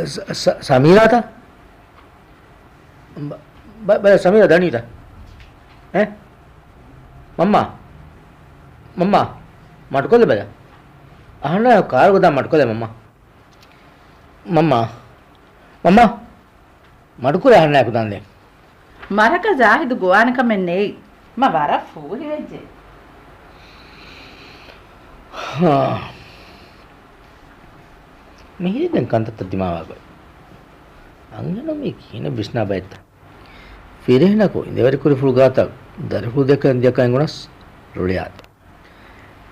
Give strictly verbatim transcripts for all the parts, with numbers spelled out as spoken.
ސ-، ސ-، ސަމީރާތަ؟ ބަ-، ބަ-، ބަލަ ސަމީރާ ދަނީތަ؟ އެ؟ މަންމާ. މަންމާ. މަޑުކޮށްލަ ބަލަ. އަހަންނާ ކާރުގަ ދާ މަޑުކޮށްލަ މަންމާ. މަންމާ. މަންމާ. މަޑުކުރޭ އަހަންނާއެކު ދާންދެން. މަރަކަށް ޒާހިދު ގޮވާނެ ކަމެއް ނެތް. މަ ވަރަށް ފޫހިވެއްޖެ. ހާ. މިހިރީ ދެން ކަންތައްތައް ދިމާވާ ގޮތް. އަންހެނުން މީ ކިހިނެއް ވިސްނާ ބައެއްތަ؟ ފިރިހެނަކު އިނދެވަރިކުރިފުޅު ގާތަށް ދަރިފުޅު ދެކެން ދިޔަކަން އެނގުނަސް ރުޅިއާދެ.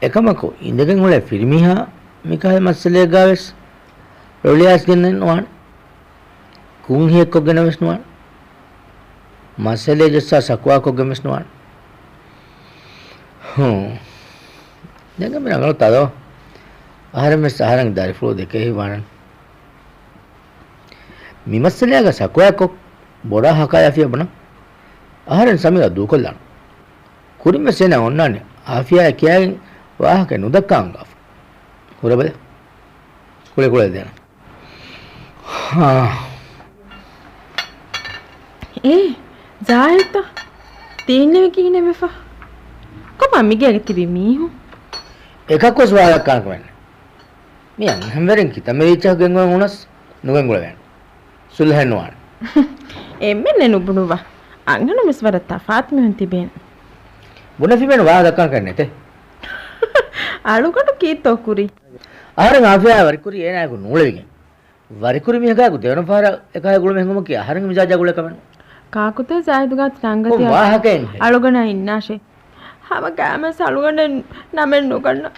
އެކަމަކު، އިނދެގެން އުޅޭ ފިރިމީހާ މިކަހަލަ މައްސަލައެއްގާވެސް ރުޅިއައިސްގެންނެއް ނުވާނެ. ކުންހިއެއްކޮށްގެނެއްވެސް ނުވާނެ. މައްސަލައެއް ޖައްސާ ސަކުވާކޮށްގެންވެސް ނުވާނެ. ހޫ. ދެން މި ރަނގަޅު ތަދޯ. އަހަރެންވެސް އަހަރެންގެ ދަރިފުޅު ދެކެހި ވާނަން. މި މައްސަލައިގަ ސަކުވާކޮށް ބޮޑާ ހަކާޔާ އާފިޔާ ބުނަން. އަހަރެން ސަމީރާ ދޫކޮށްލާނަން. ކުރިންވެސް އޭނާ އޮންނާނެ އާފިޔާއާ ކިޔާގެން ވާހަކަ ނުދައްކާ އަންގާފަ. ހުރެބަލަ. ކުޅެ ކުޅެ ދޭނަން. ހާ. އޭ، ޒާހިދުތަ؟ ތީ އިންނެވި ކިހިނެއްވެފަ؟ ކޮބާ މިގޭގަ ތިބި މީހުން؟ އެކަކުވެސް ވާހަކަ ދައްކާނެ ކަމެއް ނެތް. މި އަންހެންވެރިން ކިތަންމެ ރީއްޗަކަށް ގެންގޮވަން އުޅުނަސް ނުގެންގުޅެވޭނެ. ސުލްހެއް ނުވާނެ. އެންމެންނެއް ނުބުނުއްވާ. އަންހެނުންވެސް ވަރަށް ތަފާތު މީހުން ތިބޭނެ. ބުނެފިމޭނު ވާހަކަ ދައްކާނެ ކަމެއް ނެތޭ. އަޅުގަނޑު ކީއްތޯ ކުރީ؟ އަހަރެން އާފިޔާ ވަރިކުރީ އޭނާއެކު ނޫޅެވިގެން. ވަރިކުރި މީހަކާއެކު ދެވަނަ ފަހަރަށް އެކަހަލަ ގުޅުމެއް ހިނގުމަކީ އަހަރެންގެ މިޒާޖާ ގުޅޭ ކަމެއް ނޫން. ކާކުތޯ ޒާހިދު ގާތު ނަންގަތި ކޮން ވާހަކައެއްހޭ؟ އަޅުގަނޑާ އިންނާށޭ. ހަމަ ގައިމުވެސް އަޅުގަނޑެއް ނަމެއް ނުގަންނަ.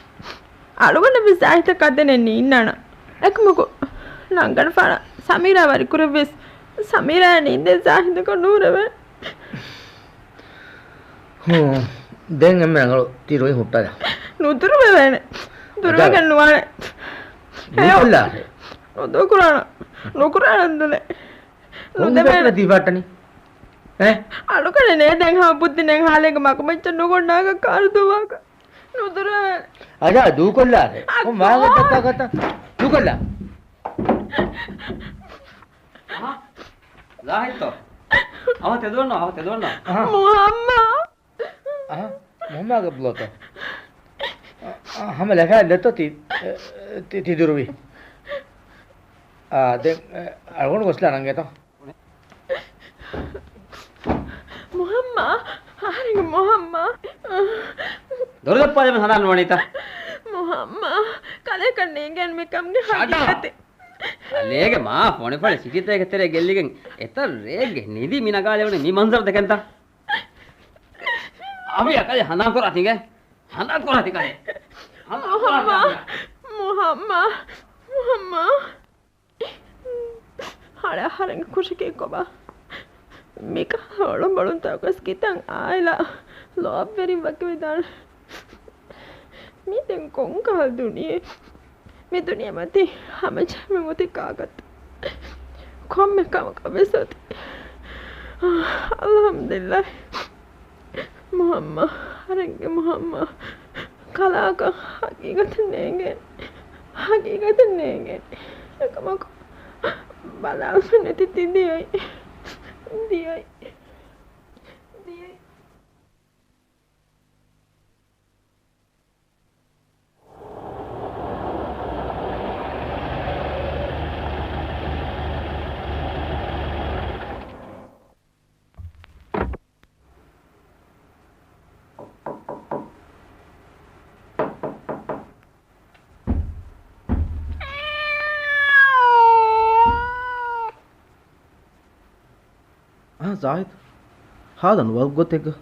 އަޅުގަނޑަށްވެސް ޒާހިދަށް ކަދެނެއް ނީންނާނަން. އެކަމަކު ނަންގަނޑު ފާނަށް ސަމީރާ ވަރިކުރެއްވިޔަސް ސަމީރާއާ ނީންދޭ ޒާހިދަކަށް ނޫރެވޭނެ. ހޫ، ދެން އެންމެ ރަނގަޅު ތި ރުއިން ހުއްޓާލާ. ނުދުރުވެވޭނެ. ދުރުވެގެން ނުވާނެ. ހެޔޮ. ނުކޮށްލާށޭ. ނުދޫކުރާނަން. ނުކުރާނަން ދުލެ. ނުދެވޭނެ. ކޮން ތީ ފައްޓަނީ؟ އެ؟ އަޅުގަނޑެއް ނޭދެން ހަމަ ބުއްދި ނެތް ހާލެއްގަ މަގުމައްޗަށް ނުގޮންނާކަށް ކާރު ދުއްވާކަށް. ނުދުރުވެވޭނެ. އަދާ ދޫކޮށްލާށޭ. ކޮން ވާހަކަ ދައްކާ ކަތަ؟ ދޫކޮށްލާ. އަހަ. ޒާހިދްތޯ؟ އަވަ ތެދުވަންނޯ، އަވަ ތެދުވަންނޯ. އަހަ. މުހައްމާ. އަހަ، މުހައްމާގެ ބްލޯތޯ؟ އަ، އަ، ހަމަ ލަފާ ދެތޯ ތި، އެ، ތި، ތި ދުރުވި. އާ، ދެން، އެ، އަޅުގަނޑު ގޮސްލާ ނަންގޭތޯ. މުހައްމާ، އަހަރެންގެ މުހައްމާ. ދޮރު ދައްޕާލަމެ ހަނާން ނުވަނީތަ؟ މުހައްމާ، ކަލޭކަށް ނޭނގޭން މިކަމުގެ ހަގީގަތެއް. ކަލޭގެ މާ ފޮނިފަޅި ސިޓީތަކެއްގެ ތެރޭ ގެއްލިގެން އެތައް ރެއެއްގެ ނިދި މި ނަގާލެވުނީ މި މަންޒަރު ދެކެންތަ؟ އަވިޔާ ކަލޭ ހަނދާން ކުރާތި އިނގޭ. ހަނދާން ކުރާތި ކަލޭ. ހަނދާން ކުރާތި މުހައްމާ، އަވިޔާ. މުހައްމާ، މުހައްމާ. ހަޅޭ އަހަރެންގެ ކުށަކީ ކޮބާ؟ މިކަހަލަ އޮޅުނބޮޅުންތަކުގަސް ކިތަން އާއިލާ ލޯބިވެރިން ވަކިވެދާނެ. މީ ދެން ކޮންކަހަލަ ދުނިޔެއެއް؟ މި ދުނިޔެ މަތީ ހަމަޖެހުމެއް އޮތީ ކާކަށްތަ؟ ކޮންމެ ކަމަކަށް ވެސް އޮތީ. އަލްޙަމްދުލިއްލާހް. މުހައްމާ، އަހަރެންގެ މުހައްމާ. ކަލާކަށް ހަގީގަތަށް ނޭނގޭނެ. ހަގީގަތަށް ނޭނގޭނެ. އެކަމަކު ބަލާލުމެއް ނެތި ތި ދިޔައީ. ދިޔައީ. ދިޔައީ. އާ، ޒާހިދު. ހާދަ ނުވަ ގޮތެއްގަ.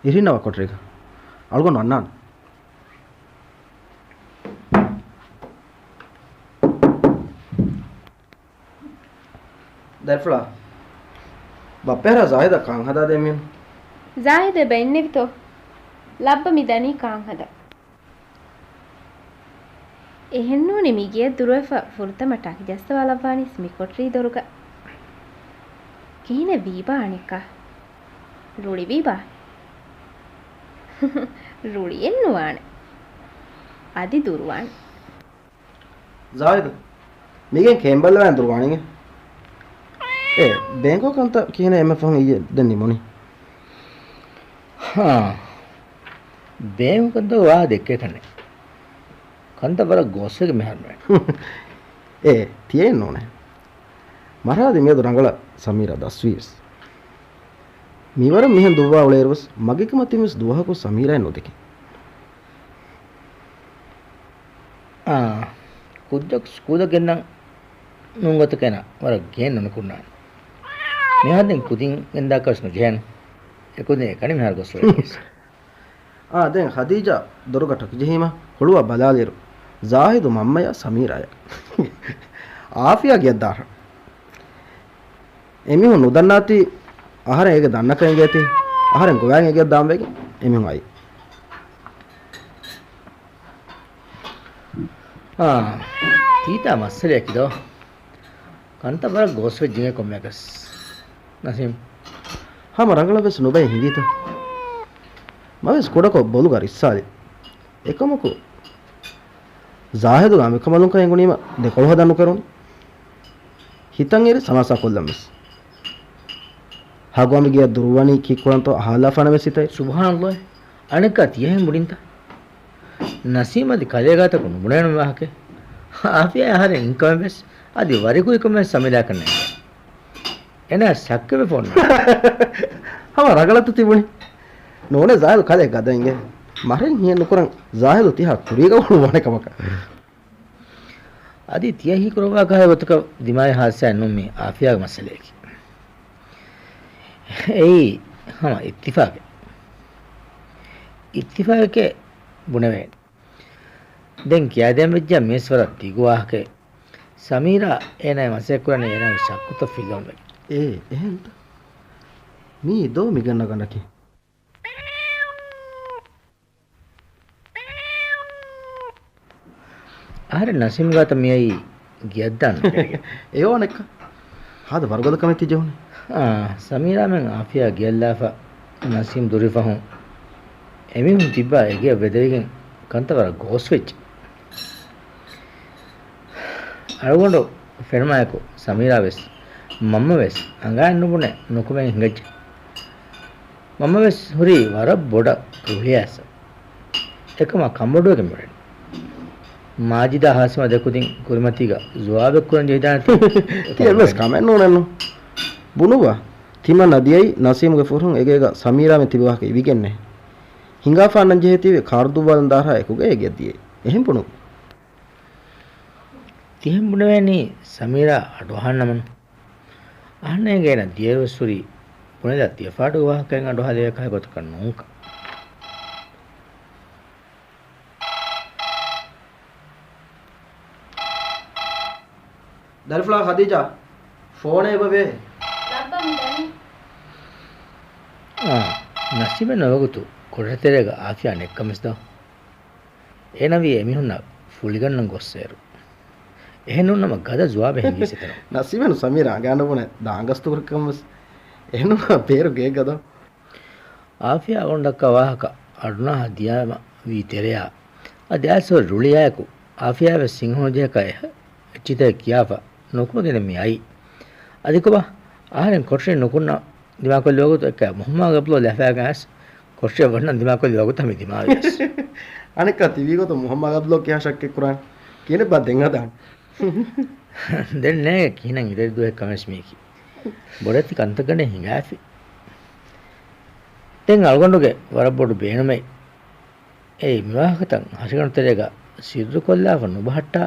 އިރިނަވާ ކޮޓަރީގަ. އަޅުގަނޑު އަންނާނެ. ދަރިފުޅާ، ބައްޕަ އަހަރާ ޒާހިދަށް ކާން ހަދާދޭ މީނު. ޒާހިދު އެބަ އިންނެވިތޯ؟ ލައްބަ މި ދަނީ ކާން ހަދަން. އެހެންނޫނީ މިގެއަށް ދުރުވެފަ ފުރަތަމަ ޓަކި ޖައްސަވާލައްވާނީސް މި ކޮޓަރީ ދޮރުގަ. ކިހިނެއް ވީބާ އަނެއްކާ؟ ރުޅިވީބާ؟ ރުޅިއެއްނުވާނެ. އަދި ދުރުވާން. ޒާހިދު، މިގެން ކޭނބަލަވާން ދުރުވާނީ. އޭ، ބޭންކު ކަންތައް ކިހިނެއް އެންމެ ފަހުން އިއްޔެ ދެން ނިމުނީ؟ ހާ. ބޭންކު ކަންތައް ވާހަކަ ދެއްކޭ ކަންނެ. ކަންތައް ވަރަށް ގޯސްވެގެން މިހާރު ނުވޭ. އޭ، ތިޔައެއް ނޫނޭ. މަރާދި މިއަދު ރަނގަޅަށް ސަމީރާ ދަސްވީވެސް. މިވަރަށް މިހެން ދުއްވާ އުޅޭއިރުވެސް މަގޭ ކަމަށް ތިންވެސް ދުވަހަކު ސަމީރާއެއް ނުދެކެ. އާ، ކުއްޖަކު ސްކޫލަށް ގެންނަން ނޫން ގޮތަކަށް އޭނަ ވަރަށް ގެން ނުނިކުންނާނެ. މިހާރު ދެން ކުދިން ގެންދާކަށް ނުޖެހޭނެ. އެކުދިން އެކަނި މިހާރު ގޮސް އުޅޭ. އާ، ދެން ހަދީޖާ ދޮރުގަ ޓަކިޖެހީމަ ހުޅުވާ ބަލާލިއިރު، ޒާހިދު މަންމަޔާ ސަމީރާޔާ އާފިޔާ ގެއަށް ދާށޭ. އެމީހުން ނުދަންނާތީ އަހަރެން އޭގެ ދަންނަކަން އެނގޭތީ، އަހަރެން ގޮވައިގެން އެގެއަށް ދާން ވެގެން އެމީހުން އައީ. އާ، ތީތާ މައްސަލަޔަކީ ދޯ. ކަންތައް ވަރަށް ގޯސްވެއްޖެ ކޮންމެއަކަސް. ނަސީމް. ހަމަ ރަނގަޅަށް ވެސް ނުބައި ހިނގީތަ؟ މަވެސް ކުޑަކޮށް ބޮލުގަ ރިއްސާލި. އެކަމަކު، ޒާހިދުގެ އަނބިކަނބަލުންކަން އެނގުނީމަ ދެކޮޅު ހަދަން ނުކެރުނު. ހިތަށް އެރި ސަމާސާ ކޮށްލަން ވެސް. ހަގު އަނބި ގެއަށް ދުރުވަނީ ކީއްކުރަންތޯ އަހާލާފާނެ ވެސް ހިތައް. ސުބްހާނައްލާހް. އަނެއްކާ ތިޔަހެން ބުނިންތަ؟ ނަސީމް އަދި ކަލޭގާތަކުން ނުބުނޭނު މި ވާހަކަ. އާފިޔާ އަހަރެން އިންކަމެއް ވެސް އަދި ވަރިކުރިކަމެއް ސަމީރާއަކަށް ނެތް. އޭނާ ސައްކެވެ ފޯން. ހަމަ ރަނގަޅަށްތަ ތިބުނީ؟ ނޫނޭ ޒާހިދު ކަލޭ ގަދަ އިނގޭ. މަރެން ހިޔެއް ނުކުރަން ޒާހިދު ތިހާ ކުރީގަ ހުޅުވާނެ ކަމަކަށް. އަދި ތިޔަ ހީކުރައްވާ ކަހަލަ ގޮތަކަށް ދިމާވި ހާދިސާއެއް ނޫން މީ އާފިޔާގެ މައްސަލައަކީ. އެއީ ހަމަ އިއްތިފާގެ. އިއްތިފާގެކޭ ބުނެވޭނެ. ދެން ކިޔާދޭން ވެއްޖެ މީސް ވަރަށް ދިގު ވާހަކައެއް. ސަމީރާ އޭނާ މަސައްކަތް ކުރަނީ އޭނާގެ ޝައްކުތައް ފިއްލަވަން ވެގެން. އޭ، އެހެންތަ؟ މީ ދޯ މި ގަންނަ ގަނޑަކީ. އަހަރެން ނަސީމް ގާތަށް މިއައީ ގެއަށްދާން. އެއޯ ނެއްކަ. ހާދަ ވަރުގަދަ ކަމެއް ތި ޖެހުނީ. އާ، ސަމީރާމެން އާފިޔާ ގެއަށްލާފަ ނަސީމް ދުރިފަހުން އެމީހުން ތިއްބާ އެގެއަށް ވެދެވިގެން ކަންތައް ވަރަށް ގޯސްވެއްޖެ. އަޅުގަނޑު ފެނުމާއެކު ސަމީރާ ވެސް މަންމަ ވެސް އަނގައިން ނުބުނެ ނުކުމެ ހިނގައްޖެ. މަންމަ ވެސް ހުރީ ވަރަށް ބޮޑަށް ރުޅިއައިސް. އެކަމާ ކަންބޮޑުވެގެން މިއުޅެނީ. މާޖިދާ ހާސިމާ ދެކުދިން ކުރިމަތީގަ ޖުވާބެއް ކުރަން ޖެހިދާނެތީ. ތި އެއްވެސް ކަމެއް ނޫނެއްނު. ބުނުއްވާ. ތިމަންނަ ދިޔައީ ނަސީމުގެ ފުރުހުން އެގޭގަ ސަމީރާމެން ތިބި ވާހަކަ އިވިގެންނޭ. ހިނގާފާނަން ޖެހޭތީވެ ކާރު ދުއްވާލަން ދާހާ އެކުގައި އެގެއަށް ދިޔައީ. އެހެން ބުނު. ތިހެން ބުނެވޭނީ ސަމީރާ އަޑުއަހަންނަމަނު. އަހަންނޭގެ އޭނަ ދިޔައިރުވެސް ހުރީ ބުނެލާ ދިޔަފާޑު ވާހަކައެއް އަޑުއަހާލެވޭ ކަހަލަ ގޮތަކަށް ނޫންކަން. ދަރިފުޅާ ޚަދީޖާ، ފޯނެއް އެބަވޭ. ލައްބަ މި ދަނީ. އާ، ނަސީމެއް ނުވަގުތު ކޮޓަރި ތެރޭގަ އާފިޔާ ނެއްކަމެސް ދޯ. އޭނަވީ އެމީހުންނަށް ފުޅިގަންނަން ގޮއްސޭރު. އެހެންނޫންނަމަ ގަދަ ޖުވާބެއް ހިނގީސް އެތަނުން. ނަސީމެން ސަމީރާ އަނގައިންނުބުނެ ދާންގަސްތުކުރިކަންވެސް. އެހެންނޫންނަމަ ބޭރު ގެއެއްގަ ދޯ. އާފިޔާ އަޅުގަނޑަކާ ވާހަކަ އަޑުނާހާ ދިޔަމަ ވީ ތެރެއާ. އަދި އައިސް ހުރި ރުޅިއާއެކު އާފިޔާވެސް ހިނގަ ނުޖެހޭކަށް އެއްޗިތައް ކިޔާފަ ނުކުމެގެން މި އައީ. އަދި ކޮބާ؟ އަހަރެން ކޮޓަރިން ނުކުންނަ ދިމާކޮށްލި ވަގުތު އެކަ މުހައްމާ ގަބްލޯ ލަފާގަން އައިސް ކޮޓަރިއަށް ވަންނަން ދިމާކޮށްލި ވަގުތު ހަމި ދިމާވިޔަސް. އަނެއްކާ ތިވީގޮތު މުހައްމާ ގަބްލޯ ކިހާ ޝައްކެއް ކުރާން؟ ކިހިނެއްބާ ދެން ހަދާން؟ ދެން ނޭ ކިހިނެއް އިރައި ދުވަހެއް ކަމެސް މީކީ. ބޮޑެތި ކަންތައްގަނޑެއް ހިނގާފި. ދެން އަޅުގަނޑުގެ ވަރަށް ބޮޑު ބޭނުމެއް. އެއީ މިވާހަކަތައް ހަށިގަނޑު ތެރޭގަ ސިއްރުކޮށްލާފަ ނުބަހައްޓާ،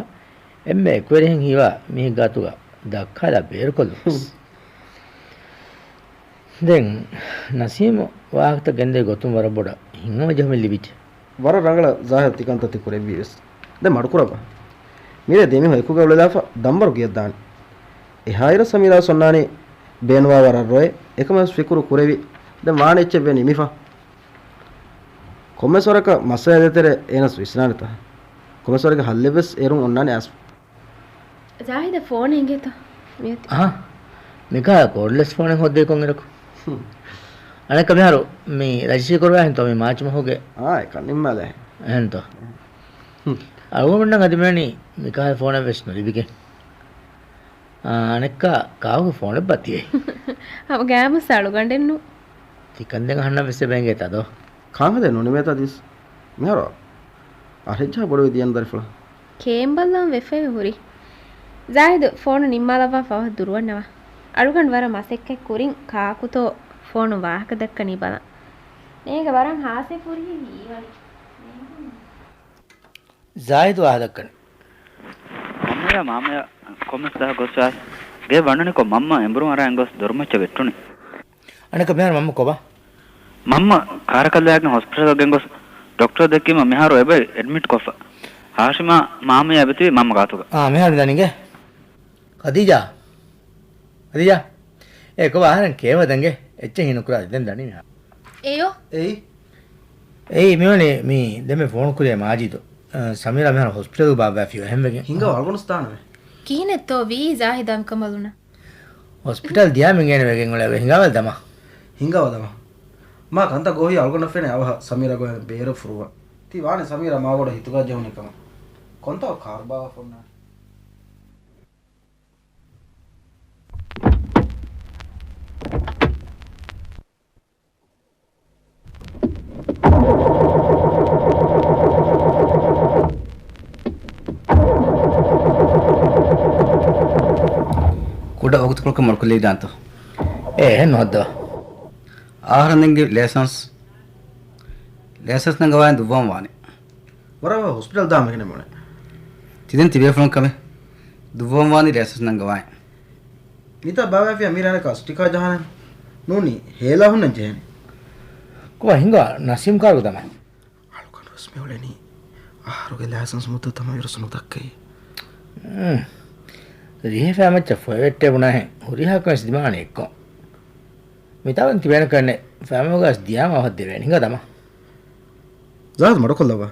އެންމެ އެކުވެރިހެން ހީވާ މީހެއްގާތުގަ ދައްކާލާ ބޭރުކޮށްލުން. ދެން ނަސީމު ވާހަކަތައް ގެންދެވި ގޮތުން ވަރަށް ބޮޑަށް ހިތްހަމަޖެހުމެއް ލިބިއްޖެ. ވަރަށް ރަނގަޅަށް ޒާހިރު ތިކަންތައް ތި ކުރެއްވީވެސް. ދެން މަޑުކުރައްވާ. މިރޭ ދެމީހުން އެކުގަ އުޅެލާފަ ދަންވަރު ގެއަށް ދާނެ. އެހާއިރަށް ސަމީރާ އޮންނާނީ ބޭނުވާ ވަރަށް ރޮއެ އެކަމަށް ފިކުރު ކުރެވި. ދެން ވާނެ އެއްޗެއް ވެ ނިމިފަ. ކޮންމެސް ވަރަކަށް މައްސަލަ ދޭތެރޭ އޭނަސް ވިސްނާނެތަ؟ ކޮންމެސް ވަރެއްގެ ހައްލެއްވެސް އޭރުން އޮންނާނެ އަސް. ޒާހިދަށް ފޯނެއް އެނގޭތަ؟ މިއޮތީ. އަހާ. މިކާ ކޯޑްލެސް ފޯނެއް ހޯއްދޭ ކޮންއިރަކު؟ ހުން. އަނެއްކާ މިހާރު މި ރަޖިސްޓްރީ ކުރަވާހެންތޯ މި މާޗް މަހުގެ؟ އާ، އެކަން ނިންމާލަހެން. އެހެންތޯ. ހުން. އަޅުގަނޑުމެންނަށް އަދި މިވެނި މިކަހަލަ ފޯނެއް ވެސް ނުލިބިގެން. އާ، އަނެއްކާ ކާކުގެ ފޯނެއްބާ ތިއޭ؟ ހަމަ ގައިމުވެސް އަޅުގަނޑެއްނު. ތިކަންދެން އަހަންނަށް ވެސް އެބަ އެނގޭތަ ދޯ؟ ކާން ހަދޭ ނުނިމޭތަ ދީސް؟ މިހާރު އަށެއްޖަހާ ބޮޑުވެ ދިޔަން ދަރިފުޅާ. ކޭނބަލްލާން ވެފައި ހުރި. ޒާހިދު ފޯނު ނިންމާލައްވާ ފަހު ދުރުވަންނަވާ. އަޅުގަނޑު ވަރަށް މަސައްކަތް ކުރިން ކާކުތޯ ފޯނު ވާހަކަ ދައްކަނީ ބަލަން. ނޭގެ ވަރަށް ހާސްވެ ފުރިހެން ހީވަނީ. ޒާހިދު ވާހަކަ ދައްކަނީ. މަންމަޔާ މާމަޔާ ކޮންމެސް ދަހަ ގޮސް ވާސް. ގޭ ވަންނަނިކޮށް މަންމަ އެނބުރު އަރާ އެނގޮސް ދޮރުމައްޗަށް ވެއްޓުނީ. އަނެކަ މިހާރު މަންމަ ކޮބާ؟ މަންމަ ކާރަކަށްލާގެން ހޮސްޕިޓަލަށް ގެންގޮސް ޑޮކްޓަރަށް ދެއްކީމަ މިހާރު އެބަ އެޑްމިޓް ކޮށްފަ. ހާޝިމާ މާމަޔާ އެބަތިބި މަންމަ ގާތުގަ. އާ، މިހާރު ދަނީގެ. ޚަދީޖާ. ޚަދީޖާ. އޭ ކޮބާ އަހަރެން ކޭވަ ދެންގެ އެއްޗެއް ހީނުކުރާ ދެން ދަނީ މިހާރު. އެޔޯ. އެއީ. އެއީ މިވަނީ މީ ދެންމެ ފޯނު ކުރޭ މާޖީދު. އަ، ސަމީރާ މިހާރު ހޮސްޕިޓަލު ބާއްވާފި އެހެންވެގެން. ހިނގާ އަޅުގަނޑު ސްތާނަމެ. ކިހިނެއްތޯ ވީ ޒާހިދާ މިކަނބަލުންނަށް؟ ހޮސްޕިޓަލް ދިޔާމެން ގޭނެވެގެން އުޅެވޭ ހިނގާވާލަ ދަމާ. ހިނގާވާ ދަމާ. މާ ކަންތައް ގޯހި އަޅުގަނޑަށް ފެނޭ އަވަހަށް ސަމީރާ ގޮޔަށް ބޭރަށް ފުރުވާ. ތީ ވާނެ ސަމީރާ މާ ބޮޑަށް ހިތުގަ ޖެހުނީ ކަމަށް. ކޮންތޯ ކާރު ބާވާފަ އޮންނާނެ. ކުޑަ ވަގުތުކޮޅަކަށް މަޑުކޮށްލެވިދާނެތޯ؟ އޭ، އެހެން ނުހައްދަވާ. އަހަރެންގެ ލައިސަންސް، ލައިސަންސް ނަންގަވާން ދުއްވަން ވާނެ. ވަރަށް ވަރަށް ހޮސްޕިޓަލް ދާ މެކެނެ މޮޅެ. ތިދެން ތިބޭފުޅުން ކަމެއް ދުއްވަން ވާނީ ލައިސަންސް ނަންގަވާނެ. މިތާ ބާވާފިޔާ މީރާނެ ކާސްޓިކާ ޖަހާނެ. ނޫނީ ހޭލާ ހުންނަން ޖެހޭނެ. ކޮބާ ހިނގާ ނަސީމް ކާރު ދަމާ. އަޅުގަނޑު ވެސް މި އުޅެނީ އަހަރުގެ ލައިސަންސް މުއްދަތު ތަމަވިރުސް ނުދައްކައި. ރިހޭ ފައިމައްޗަށް ފޮއެވެއްޓޭ ބުނާހެން ހުރިހާ ކޮންސް ދިމާނެ އެއްކޮން. މިތާވަން ތިބޭނެ ކަންނެ ފައިމަގާސް ދިޔާމަ އަވަހަށް ދެވޭނެ ހިނގާ ދަމާ. ޒާހިދު މަޑުކޮށްލައްވާ.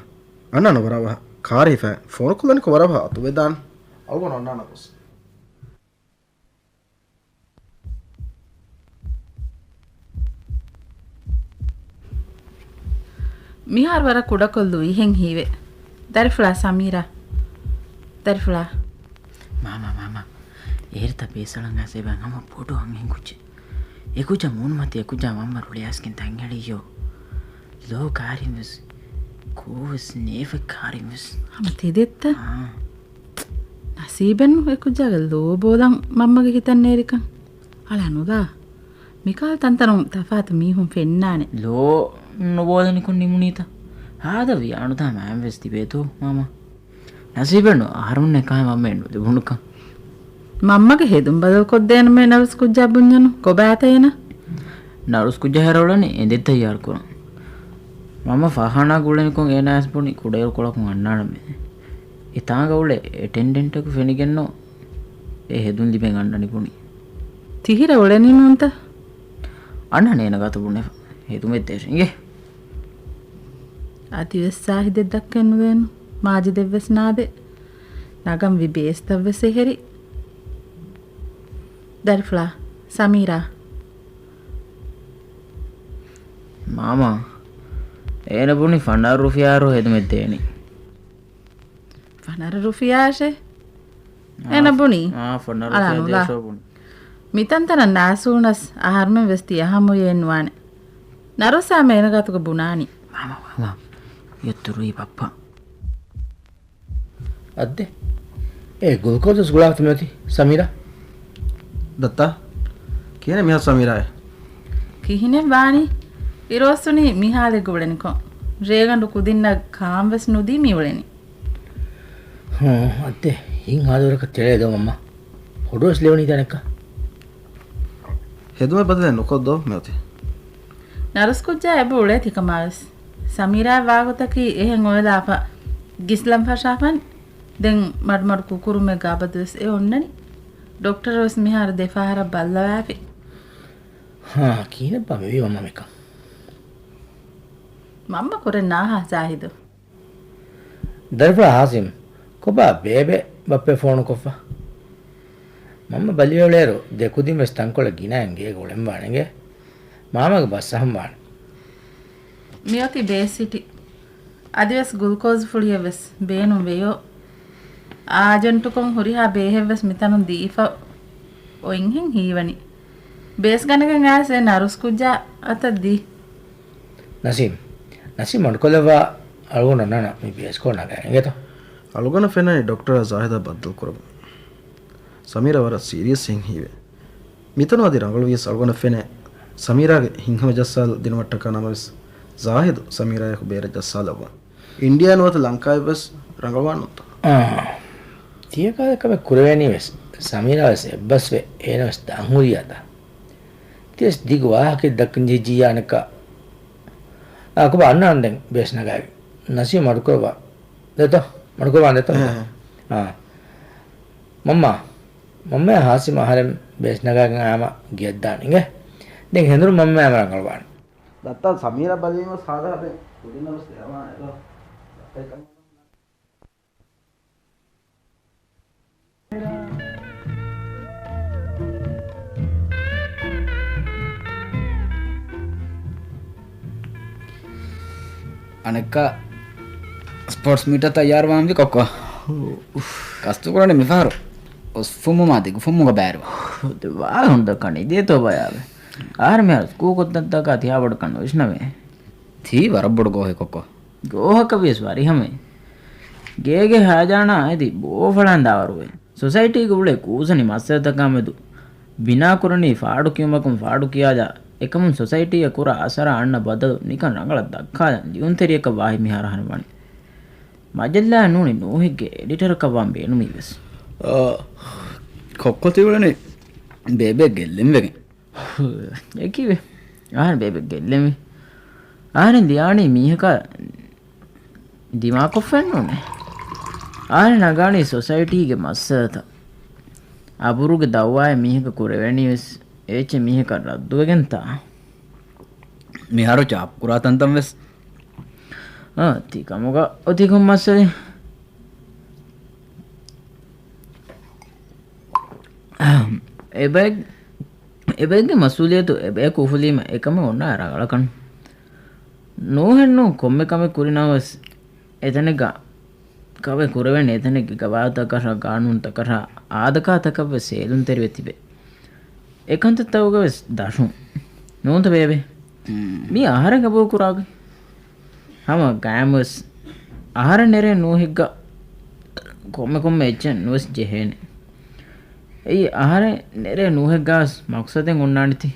އަންނާނަ ވަރަށް ވަހަ. ކާރި ހިފާ ފޯނުކޮށްލަނިކޮ ވަރަށް ވަހަ އަތުވެދާން. އަޅުގަނޑު އަންނާނަ ގޮސް. މިހާރު ވަރަށް ކުޑަކޮށްލު އިހެން ހީވެ. ދަރިފުޅާ ސަމީރާ. ދަރިފުޅާ. މާމާ، މާމާ. އޭރުތަ ބޭސްއަޅަން އައިސް އެބަ ހަމަ ބޮޑު އަންހެން ކުއްޖެއް. އެކުއްޖާ މޫނުމަތި އެކުއްޖާ މަންމަ ރުޅިއައިސްގެން ތަންއެޅިއްޔޯ. ލޯ ކާރިން ވެސް. ކޯވެސް ނޭފަ ކާރިން ވެސް. ހަމަ ތެދެއްތަ؟ އާ. ނަސީބެއްނު އެކުއްޖާގެ ލޯ ބޯލަން މަންމަގެ ހިތަށް ނޭރިކަން. އަޅާ ނުލާ. މިކާލް ތަންތަނުން ތަފާތު މީހުން ފެންނާނެ. ލޯ ނުބޯލަނިކޮށް ނިމުނީތަ؟ ހާދަވި އަނޑުދާ މާމް ވެސް ތިބޭތޯ މާމާ. ނަސީބެއްނު އަހަރުމެންނަށް ކާ މަންމައެއް ނުލިބުނުކަން. މަންމަގެ ހެދުން ބަދަލުކޮށްދޭނަމޭ ނަރުސް ކުއްޖާ ބުންޏަނު ކޮބާތަ އޭނަ؟ ނަރުސް ކުއްޖާ ހޭރައުޅެނީ އެނދެއް ތައްޔާރުކުރަން. މަންމަ ފާޚާނާގަ އުޅެނިކޮށް އޭނާ އައިސް ބުނި ކުޑައިރުކޮޅަކުން އަންނާނަމޭ. އެތާނގަ އުޅޭ އެޓެންޑެންޓަކު ފެނިގެންނޯ އެ ހެދުން ލިބެން އަންނަނީ ބުނި. ތިހިރަ އުޅެނީ ނޫންތަ؟ އަންނާނެ އޭނަ ގާތު ބުނެފަ. ހެދުމެއް ދޭށޭ އިނގޭ. އަދިވެސް ސާހިދެއް ދައްކަން ނުދޭނު. މާޖިދެއްވެސް ނާދެ. ނަގަންވީ ބޭސްތައްވެސް އެހެރި. ދަރިފުޅާ، ސަމީރާ. މާމާ، އޭނަ ބުނި ފަނަރަ ރުފިޔާރު ހެދުމެއް ދޭނީ. ފަނަރަ ރުފިޔާށޭ؟ އޭނަ ބުނީ؟ އާ، ފަނަރަ އަޅާ ރުފިޔާ ނުލާ. ދޭށޯ ބުނި. މިތަންތަނަށް ނާސޫނަސް އަހަރުމެން ވެސް ތި އަހަމުޔޭ ނުވާނެ. ނަރުސާމެ އޭނަ ގާތުގަ ބުނާނީ. މާމާ، މާމާ، އެއްތުރުއީ ބައްޕަ. އައްދެ. އޭ ގުލްކޯޒް ގުޅާފަ މިއޮތީ ސަމީރާ. ދައްތާ. ކިހިނެއް މިހާ ސަމީރާއޭ؟ ކިހިނެއް ވާނީ؟ އިރުއޮއްސުނީ މިހާލެއްގަ އުޅެނިކޮށް. ރޭގަނޑު ކުދިންނަށް ކާން ވެސް ނުދީ މި އުޅެނީ. ހޫ، އައްދެ. ހިތް ހާދަވަރަކަށް ތެޅޭ ދޯ މަންމާ. ހޮޑުވެސް ލެވުނީ ތަނެއްކަ. ހެދުމެއް ބަދަލެއް ނުކޮށްދޯ މިއޮތީ. ނަރުސް ކުއްޖާ އެބަ އުޅޭ ތިކަމާވެސް. ސަމީރާ ވާގޮތަކީ އެހެން އޮވެލާފަ ގިސްލަން ފަށާފަން. ދެން މަޑުމަޑު ކުކުރުމެއްގަ އަބަދުވެސް އެ އޮންނަނީ. ޑޮކްޓަރަށް ވެސް މިހާރު ދެފަހަރަށް ބައްލަވާފި. ހާ، ކިހިނެއްބާ މިވީ މަންމާ މިކަން؟ މަންމަ ކުރެން ނާހާ ޒާހިދު. ދަރިފުޅާ ހާސިމް، ކޮބާ ބޭބެ ބައްޕަ ފޯނުކޮށްފަ؟ މަންމަ ބަލިވެވަޅޭރު ދެ ކުދިން ވެސް ތަންކޮޅެއް ގިނައިން ގޭގަ އުޅެން ވާނެ އިނގޭ. މާމަގެ ބަސް އަހަން ވާނެ. މިއޮތީ ބޭސް ސިޓީ. އަދިވެސް ގުލްކޯޒް ފުޅިއެއް ވެސް ބޭނުން ވެޔޯ. އާޖެންޓުކޮށް ހުރިހާ ބޭހެއް ވެސް މިތަނުން ދީފަ އޮތްހެން ހީވަނީ. ބޭސް ގަނެގެން އައިސް އެ ނަރުސް ކުއްޖާ އަތަށް ދީ. ނަސީމް، ނަސީމް މަޑުކޮށްލައްވާ އަޅުގަނޑަށް ނަން މި ބޭސްކޯ ނަގައި އިނގޭތޯ. އަޅުގަނޑަށް ފެނޭ ޑޮކްޓަރ ޒާހިދާ ބައްދަލުކުރަމުން. ސަމީރާ ވަރަށް ސީރިއަސް ހިން ހީވޭ. މިތަނު އަދި ރަނގަޅުވިޔަސް އަޅުގަނޑަށް ފެނޭ ސަމީރާގެ ހިތްހަމަޖައްސާލަ ދިނުމަށްޓަކާ ނަމަވެސް، ޒާހިދު ސަމީރާއާއެކު ބޭރަށް ޖައްސާލައްވަން. އިންޑިޔާ ނުވަތަ ލަންކާއަށްވެސް ރަނގަޅުވާނެތަ؟ އާ. ތިޔަކާލަ ކަމެއް ކުރެވޭނީވެސް، ސަމީރާވެސް އެއްބަސްވެ، އޭނަވެސް ދާންހުރިޔާތަ؟ ތިޔަސް ދިގު ވާހަކައެއް ދައްކަން ޖެހިއްޖިއްޔާ އަނެއްކާ. އާ، ކޮބާ އަންނާން ދެން ބޭސް ނަގާގެން. ނަސީމް މަޑުކުރައްވާ. ދެތޯ؟ މަޑުކުރައްވާ ދެތޯ؟ އެހެ. އާ. މަންމާ. މަންމައާ ހާސިމް އަހަރެން ބޭސް ނަގާގެން އާމަ ގެއަށްދާން އިނގޭ. ދެން ހެނދުނު މަންމައާ އާމަ ރަނގަޅުވާނެ. ދައްތާ ސަމީރާ ބަލީމަސް ހާދަ ހަބެ ކުދިންނަވެސް ދެއަވާނެ ދޯ. އަނެއްކާ ސްޕޯޓްސް މީޓަށް ތައްޔާރުވާންވީ ކޮއްކޮ. ކަސްތު ކުރަނީ މިފަހަރު އޮސްފުމުމާ ދިގުފުމުގަ ބާރު. ވާ ހުން ދައްކަނީ ދޭތޯ ބަޔާވެ. އަހަރެން މިހާރު ސްކޫލް ކޮށްދަންތަކާ ތިހާ ބޮޑުކަން ނުވިސްނަވޭ. ތީ ވަރަށް ބޮޑު ގޯހެއް ކޮއްކޮ. ގޯހަކަށް ވިޔަސް ވަރިހަމައެއް. ގޭގެ ހާޖާނާ އަދި ބޯފަޅާން ދާވަރުވޭ. ސޮސައިޓީގަ އުޅޭ ކޫސަނި މައްސަލަތަކާމެދު ބިނާކުރަނީ ފާޑުކިޔުމަކުން ފާޑުކިޔާލާ، އެކަމުން ސޮސައިޓީއަށް ކުރާ އަސަރާ އަންނަ ބަދަލު ނިކަން ރަނގަޅަށް ދައްކާލަން ލިޔުންތެރިޔަކަށް ވާހި މިހާރު އަހަރެން ވަނީ. މަޖައްލާއެއް ނޫނީ ނޫހެއްގެ އެޑިޓަރަކަށް ވާން ބޭނުމީވެސް. އާ، ކޮއްކޮ ތިއުޅެނީ ބޭބެ ގެއްލެން ވެގެން. އެކީވެ. އަހަރެން ބޭބެ ގެއްލެންވީ. އަހަރެން ލިޔާނީ މީހަކާ ދިމާކޮށްފައެއްނޫނޭ. އަހަރެން ނަގާނީ ސޮސައިޓީގެ މައްސަލަތައް. އަބުރުގެ ދައުވާއެއް މީހަކަށް ކުރެވެނީވެސް އެއްޗެއް މީހަކަށް ރައްދުވެގެންތާ؟ މިހާރު ޗާޕުކުރާ ތަންތަން ވެސް. އާ، ތިކަމުގަ އޮތީ ކޮން މައްސަލެއް؟ އެބައެއް، އެބައެއްގެ މަސްއޫލިއްޔަތު އެބަޔަކު އުފުލީމަ އެކަމެއް އޮންނާ ރަނގަޅަކަށް. ނޫހެއްނޫން ކޮންމެ ކަމެއް ކުރިނަމަވެސް އެތަނެއްގަ ކަމެއް ކުރެވެން އެތަނެއްގެ ގަވާއިދުތަކަށާ ގާނޫނުތަކަށާ އާދަކާތަކަށްވެސް ހޭލުންތެރިވެ ތިބޭ. އެކަންތައްތަކުގަވެސް ދަށުން. ނޫންތަ ބޭބެ؟ މީ އަހަރެން ގަބޫލުކުރާގޮތް. ހަމަ ގައިމުވެސް އަހަރެން ނެރޭ ނޫހެއްގަ ކޮންމެ ކޮންމެ އެއްޗެއް ނުވެސް ޖެހޭނެ. އެއީ އަހަރެން ނެރޭ ނޫހެއްގަވެސް މަޤްޞަދެއް އޮންނާނެތީ.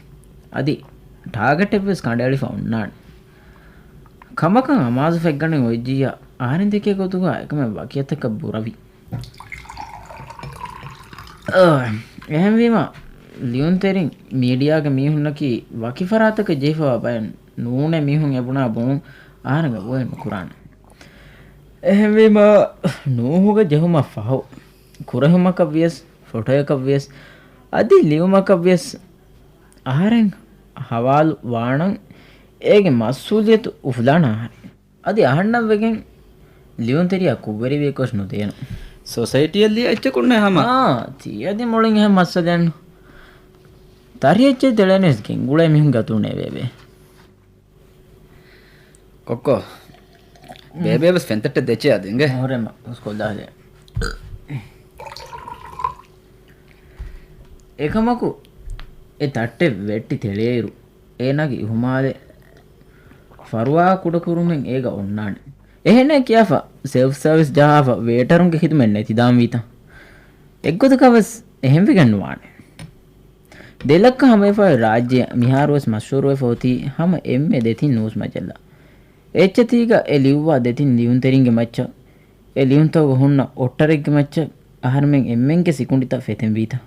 އަދި ޓާގެޓެއްވެސް ކަނޑައެޅިފަ އޮންނާނެ. ކަމަކަށް އަމާޒު ފެއްގަނެ އޮތްޖިއްޔާ އަހަރެން ދެކޭ ގޮތުގަ އެކަމެއް ވަކިއަތަކަށް ބުރަވި. އަ، އެހެންވީމަ، ލިޔުންތެރިން މީޑިއާގެ މީހުންނަކީ ވަކި ފަރާތަކަށް ޖެހިފަވާ ބައެއް ނޫނޭ މީހުން އެބުނާ ބުނުން އަހަރެން ގަބޫލެއް ނުކުރާނެ. އެހެންވީމަ، ނޫހުގެ ޖެހުމަށް ފަހު، ކުރެހުމަކަށް ވިޔަސް، ފޮޓޯއަކަށް ވިޔަސް، އަދި ލިޔުމަކަށް ވިޔަސް އަހަރެން ހަވާލު ވާނަން އޭގެ މަސްއޫލިއްޔަތު އުފުލާނަ އަހަރެން. އަދި އަހަންނަށް ވެގެން ލިޔުންތެރިޔާ ކުށްވެރިވިޔަކުވެސް ނުދޭނަ. ސޮސައިޓީއަށް ލިޔާ އެއްޗަކުންނޭ ހަމަ. އާ، ތިޔަދި މުޅިން އެހެން މައްސަލައެއްނު. ތަރިއެއްޗެއް ތެޅޭނެސް ގެންގުޅޭ މީހުން ގަތޫނޭ ބޭބެ. ކޮއްކޮ. ބޭބެ ވެސް ފެންތައްޓެއް ދެއްޗޭ އަދި އިނގޭ. ހުރެމަ ސްކޮލް ދާލޭ. އެކަމަކު އެ ތައްޓެއް ވެއްޓި ތެޅޭއިރު، އޭނާގެ އިހުމާލެއް ފަރުވާ ކުޑަކުރުމެއް އޭގަ އޮންނާނެ. އެހެނޭ ކިޔާފަ، ސެލްފް ސާވިސް ޖަހާފަ، ވޭޓަރުންގެ ޚިދުމަތް ނެތިދާންވީތަ؟ އެއްގޮތަކަށް ވެސް އެހެންވެގެން ނުވާނެ. ދެލައްކަ ހަމަވެފައި ރާއްޖެ މިހާރުވެސް މަޝްހޫރުވެފަ އޮތީ ހަމަ އެންމެ ދެތިން ނޫސް މަޖައްލާ. އެއްޗެތީގަ އެ ލިޔުއްވާ ދެތިން ލިޔުންތެރިންގެ މައްޗަށް، އެ ލިޔުންތަކުގަ ހުންނަ އޮށްޓަރެއްގެ މައްޗަށް އަހަރުމެން އެންމެންގެ ސިކުނޑިތައް ފެތެންވީތަ؟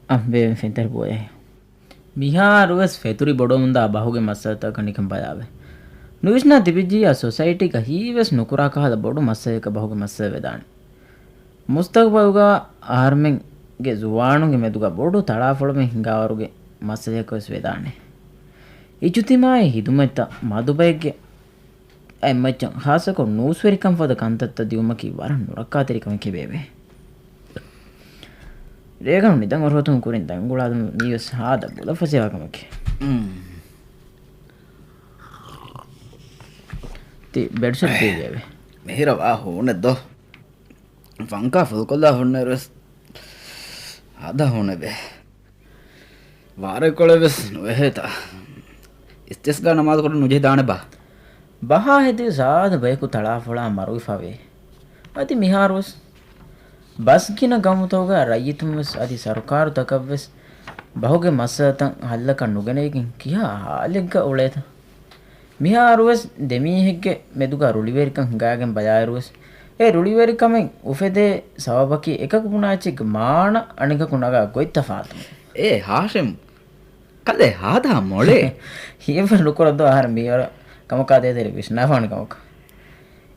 އަހް، ބޭބެ ފެންތައް ބޯއޭ. މިހާރުވެސް ފެތުރި ބޮޑުވަމުންދާ ބަހުގެ މައްސަލަތަކަށް ނިކަން ބަލާވެ. ނުވިސްނާ ތިބިއްޖިއްޔާ ސޮސައިޓީގަ ހީވެސް ނުކުރާ ކަހަލަ ބޮޑު މައްސަލަޔަކަށް ބަހުގެ މައްސަލަ ވެދާނެ. މުސްތަގުބަލުގަ އަހަރުމެންގެ ޒުވާނުންގެ މެދުގަ ބޮޑު ތަޅާފޮޅުމެއް ހިނގާވަރުގެ މައްސަލަޔަކަށް ވެސް ވެދާނެ. އިޖުތިމާޢީ ހިދުމަތްތައް މަދުބައެއްގެ އެއްމައްޗަށް ޚާއްޞަކޮށް ނޫސްވެރިކަން ފަދަ ކަންތައްތައް ދިއުމަކީ ވަރަށް ނުރައްކާތެރި ކަމެކޭ ބޭބެ. ރޭގަނޑު ނިދަން އޮރުހަތުން ކުރިން ދަންގުޅާލުމަށް މީވެސް ހާދަ ބުލަށް ފަސޭހަ ކަމެކޭ. މް. ބެޑްޝީޓް ދީގެވެ. މިހިރަ ވާ ހޫނެއް ދޯ؟ ފަންކާ ފުލްކޮށްލާ ހުންނައިރުވެސް ހާދަ ހޫނެވެ. ވާރޭ ކޮޅެއް ވެސް ނުވެހޭތާ. އިސްތިސްގާ ނަމާދު ކުރަން ނުޖެހިދާނެބާ؟ ބަހާ ހެދި ސާދަ ބަޔަކު ތަޅާފޮޅާ މަރުވެފަވޭ. އަދި މިހާރުވެސް ބަސް ގިނަ ގައުމުތަކުގަ ރައްޔިތުންވެސް އަދި ސަރުކާރުތަކަށްވެސް ބަހުގެ މައްސަލަތައް ހައްލަކަށް ނުގެނެވިގެން ކިހާ ހާލެއްގަ އުޅޭތަ؟ މިހާރުވެސް ދެމީހެއްގެ މެދުގަ ރުޅިވެރިކަން ހިނގާގެން ބަލާއިރުވެސް، އެ ރުޅިވެރިކަމެއް އުފެދޭ ސަބަބަކީ އެކަކު ބުނާ އެއްޗެއްގެ މާނަ އަނެކަކު ނަގާ ގޮތްތަފާތު. އޭ ހާޝިމް، ކަލޭ ހާދަ މޮޅޭ. ހިޔަވަރު ނުކުރައްދޯ އަހަރެން މިވަރަށް ކަމަކާ ދޭތެރެ ވިސްނާފާނެ ކަމަކަށް.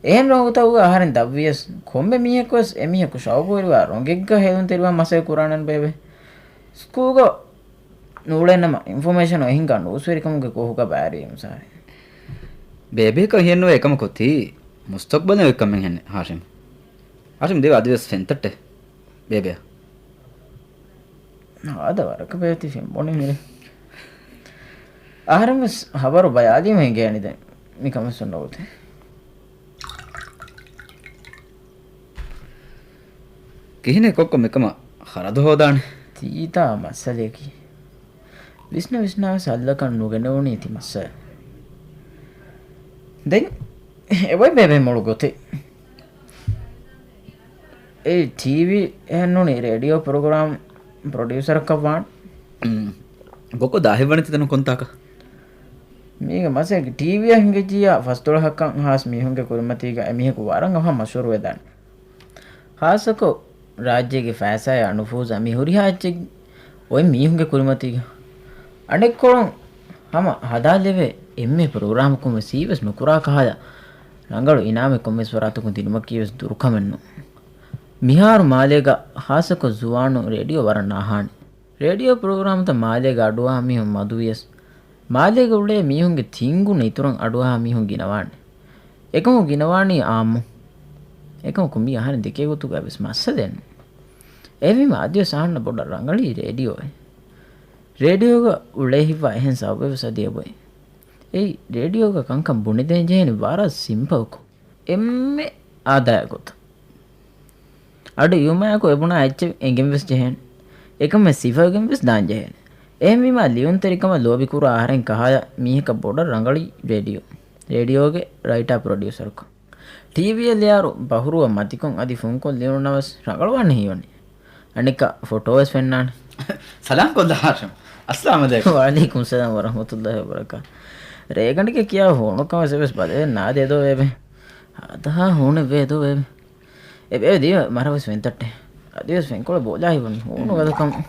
އެހެން ރޮނގުތަކުގަ އަހަރެން ދަށްވިޔަސް، ކޮންމެ މީހަކުވެސް އެމީހަކު ޝައުގުވެރިވާ ރޮނގެއްގަ ހޭލުންތެރިވާ މަސައްކަތް ކުރާނަން ބޭބެ. ސްކޫލްގަ ނޫޅެންނަމަ އިންފޮމޭޝަނު އެހިންގާ ނޫސްވެރިކަމުގެ ކޯހުގަ ބައިވެރިވީމު ސާރި. ބޭބެއަކަށް ހިޔެއްނުވޭ އެކަމަކު ތީ މުސްތަޤްބަލެއް އޮތް ކަމެއް ހެންނެއް ހާޝިމް. ހާޝިމް ދެވި އަދިވެސް ފެންތައްޓެ ބޭބެއަށް. ހާދަ ވަރަކަށް ބޭތި ފެންބޮނީ މިރޭ. އަހަރެންވެސް ހަބަރު ބަޔާލީމަ އެނގޭނީ ދެން. މިކަމެއް ސުންނަ ގޮތެއް. ކިހިނެއް ކޮއްކޮ މިކަމަށް ޚަރަދު ހޯދާނެ؟ ތީތާ މައްސަލަޔަކީ. ވިސްނަ ވިސްނާވެސް ހައްލަކަށް ނުގެނެވުނީ ތި މައްސަލަ. ދެން އެބައި ބޭބެ މޮޅު ގޮތެއް. އެ ޓީވީ އެހެންނޫނީ ރޭޑިއޯ ޕްރޮގްރާމް ޕްރޮޑިއުސަރަކަށް ވާން. މް. ގޮކޮ ދާހިވަނި ތިތަނު ކޮންތާކަ؟ މީގެ މަސައްކަތް ޓީވީއަށް ހިނގައްޖިއްޔާ ފަސްދޮޅަހަކަށް ހާސް މީހުންގެ ކުރިމަތީގަ އެމީހަކު ވަރަށް އަވަހަށް މަޝްހޫރުވެދާނެ. ހާއްސަކޮށް ރާއްޖޭގެ ފައިސާއާ ނުފޫޒާ މި ހުރިހާ އެއްޗެއް އޮތް މީހުންގެ ކުރިމަތީގަ. އަނެއްކޮޅުން ހަމަ ހަދާލެވޭ އެންމެ ޕްރޮގްރާމަކުން ވެސް ހީވެސް ނުކުރާ ކަހަލަ ރަނގަޅު އިނާމެއް ކޮންމެސް ވަރާތަކުން ދިނުމަކީ ވެސް ދުރުކަމެއް ނޫން. މިހާރު މާލޭގަ ހާއްސަކޮށް ޒުވާނުން ރޭޑިއޯ ވަރަށް ނާހާނެ. ރޭޑިއޯ ޕްރޮގްރާމްތައް މާލޭގަ އަޑުއަހާ މީހުން މަދުވިޔަސް، މާލޭގަ އުޅޭ މީހުންގެ ތިންގުނަ އިތުރަށް އަޑުއަހާ މީހުން ގިނަވާނެ. އެކަމަކު ގިނަވާނީ އާއްމު. އެކަމަކު މީ އަހަރެން ދެކޭ ގޮތުގަ ވެސް މައްސަލައެއް ނޫން. އެހެންވީމަ އަދިވެސް އަހަންނަށް ބޮޑަށް ރަނގަޅީ ރޭޑިއޯއެއް. ރޭޑިއޯގަ އުޅޭ ހިތްވާ އެހެން ސަބަބެއް ވެސް އަދި އެބައޮތް. އެއީ، ރޭޑިއޯގަ ކަންކަން ބުނެދޭން ޖެހޭނީ ވަރަށް ސިމްޕަލްކޮށް، އެންމެ އާދަޔާ ގޮތަށް. އަޑު އިވުމާއެކު އެބުނާ އެއްޗެއް އެނގެން ވެސް ޖެހޭނެ. އެކަމެއް ސިފަވެގެން ވެސް ދާން ޖެހޭނެ. އެހެންވީމާ ލިޔުންތެރިކަމަށް ލޯބިކުރާ އަހަރެން ކަހަލަ މީހަކަށް ބޮޑަށް ރަނގަޅީ ރޭޑިއޯ. ރޭޑިއޯގެ ރައިޓާ ޕްރޮޑިއުސަރަކު. ޓީވީއަށް ލިޔާރު ބަހުރުވަ މަތިކޮށް އަދި ފުންކޮށް ލިޔުނުނަމަވެސް ރަނގަޅުވާނެ ހީވަނީ. އަނެއްކާ ފޮޓޯވެސް ފެންނާނެ. ސަލާމް ކޮށްލާ ހާޝިމް. އައްސަލާމް ޢަލައިކުމް. ވަޢަލައިކުމް ސަލާމް ވަރަޙްމަތުﷲި ވަބަރަކާތު. ރޭގަނޑެއްގަ ކިޔާ ހޫނުކަމެއް ވެސް ބަލައެއް ނާދޭ ދޯ ބޭބެ. ހާދަހާ ހޫނެއް ވޭ ދޯ ބޭބެ. އެ ބޭބެ ދީ މަރަށް ވެސް ފެންތައްޓެ. އަދިވެސް ފެންކޮޅެއް ބޯލާ ހިތްވަނީ ހޫނު ގަދަކަމުން.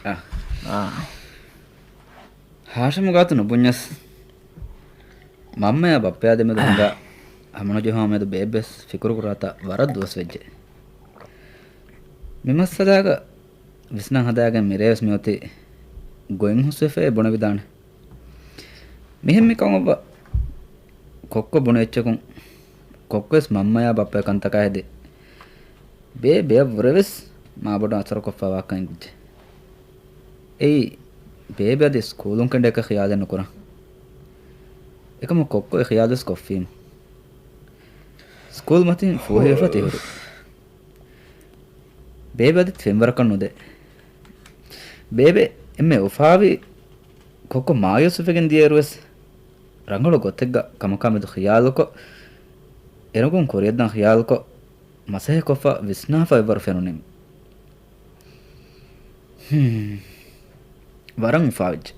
އާ. އާ. ހާޝިމް ގާތު ނުބުންޏަސް، މަންމަޔާ ބައްޕަޔާ ދެމެދު ހިނގާ ހަމަނުޖެހުމާ މެދު ބޭބެ ވެސް ފިކުރު ކުރާތާ ވަރަށް ދުވަސް ވެއްޖެ. މި މައްސަލާގަ ވިސްނާ ހަދާގެން މިރޭ ވެސް މިއޮތީ ގޮތް ހުސްވެފައޭ ބުނެވިދާނެ. މިހެން މިކަން އޮއްވާ ކޮއްކޮ ބުނި އެއްޗަކުން ކޮއްކޮވެސް މަންމަޔާ ބައްޕަ ކަންތަކާ ހެދި ބޭބެއަށްވުރެވެސް މާބޮޑަށް އަސަރުކޮށްފައިވާކަން އެނގިއްޖެ. އެއީ، ބޭބެ އަދި ސްކޫލުން ކެނޑޭކަށް ޚިޔާލެއް ނުކުރާ. އެކަމަކު ކޮއްކޮ އެ ޚިޔާލުވެސް ކޮށްފީމު. ސްކޫލް މަތިން ފޫހިވެފަ ތިހުރި. ބޭބެ އަދި ފެންވަރަކަށް ނުދޭ. ބޭބެ އެންމެ އުފާވީ ކޮއްކޮ މާޔޫސްވެގެން ދިޔައިރުވެސް ރަނގަޅު ގޮތެއްގަ ކަމަކާ މެދު ޚިޔާލުކޮށް، އެރަނގުން ކުރިއަށްދާން ޚިޔާލުކޮށް، މަސައްކަތްކޮށްފަ ވިސްނާފަ އެއްވަރު ފެނުނީމު. ހުން. ވަރަށް އުފާވެއްޖެ.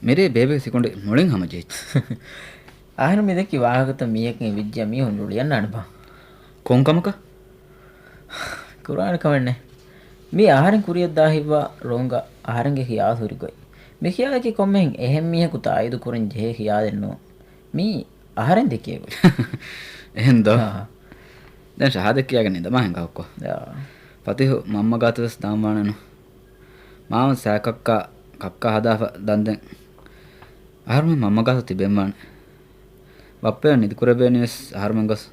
މިރޭ ބޭބެގެ ސިކުނޑި މުޅިން ހަމަޖެހިއްޖެ. އަހަރެން މި ދެއްކި ވާހަކަތައް މީހަކަށް އެ ވިއްޖެއްޔާ މީހުން ރުޅިއަންނާނެބާ؟ ކޮން ކަމަކަށް؟ ކުރާނެ ކަމެއް ނެތް. މީ އަހަރެން ކުރިއަށްދާ ހިތްވާ ރޮނގަށް އަހަރެންގެ ޚިޔާލު ހުރި ގޮތް. މި ޚިޔާލަކީ ކޮންމެހެން އެހެން މީހަކު ތާއީދު ކުރަން ޖެހޭ ޚިޔާލެއް ނޫން. މީ އަހަރެން ދެކޭ ގޮތް. އެހެން ދޯ؟ އާ. ދެން ޝަހާދަތް ކިޔާގެން ނިނދަމާ ހިނގާ ކޮއްކޮ. އާ. ފަތިހު މަންމަ ގާތު ވެސް ދާން ވާނެ ނޫން. މާމަ ސާކައްކާ ކައްކާ ހަދާފަ ދަންދެން އަހަރުމެން މަންމަ ގާތު ތިބެން ވާނެ. ބައްޕަޔަށް ނިދިކުރެވޭނީ ވެސް އަހަރުމެން ގޮސް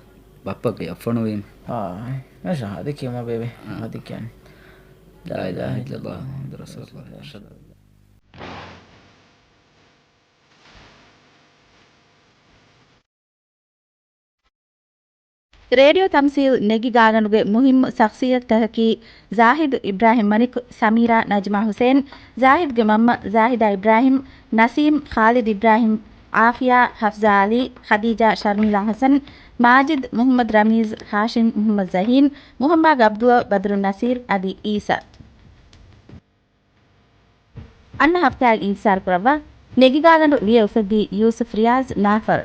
ބައްޕަ ގެޔަށްފަ ނުވީމަ. އާ، އެ ޝަހާދަތް ކިޔަމާ ބޭބެ. އާ. ޝަހާދަތް ކިޔާނެ. ލާ އިލާހަ އިއްލައްލާހު މުޙައްމަދު ރަސޫލުއްލާހި. ރޭޑިއޯ ތަމްސީލް ނެގި ގާގަނޑުގެ މުހިއްމު ޝަޚްޞިއްޔަތުތަކަކީ ޒާހިދު އިބްރާހިމް މަނިކު، ސަމީރާ ނަޖްމާ ހުސެން، ޒާހިދުގެ މަންމަ ޒާހިދާ އިބްރާހިމް، ނަސީމް ޚާލިދު އިބްރާހިމް، އާފިޔާ، ހަފްޒާ ޢަލީ، ޚަދީޖާ، ޝަރްމީލާ ޙަސަން، މާޖިދު، މުޙައްމަދު ރަމީޒް، ހާޝިމް، މުޙައްމަދު ޒަހީން، މުޙައްމަދު ޢަބްދުﷲ، ބަދްރު ނަޞީރު އަދި އީސާ. އަންނަ ހަފްތާއެއް އިންތިޒާރު ކުރައްވާ. ނެގި ގާގަނޑު ވިޔަ އުފެއްދީ ޔޫސުފް ރިޔާޒް ނާފަރު.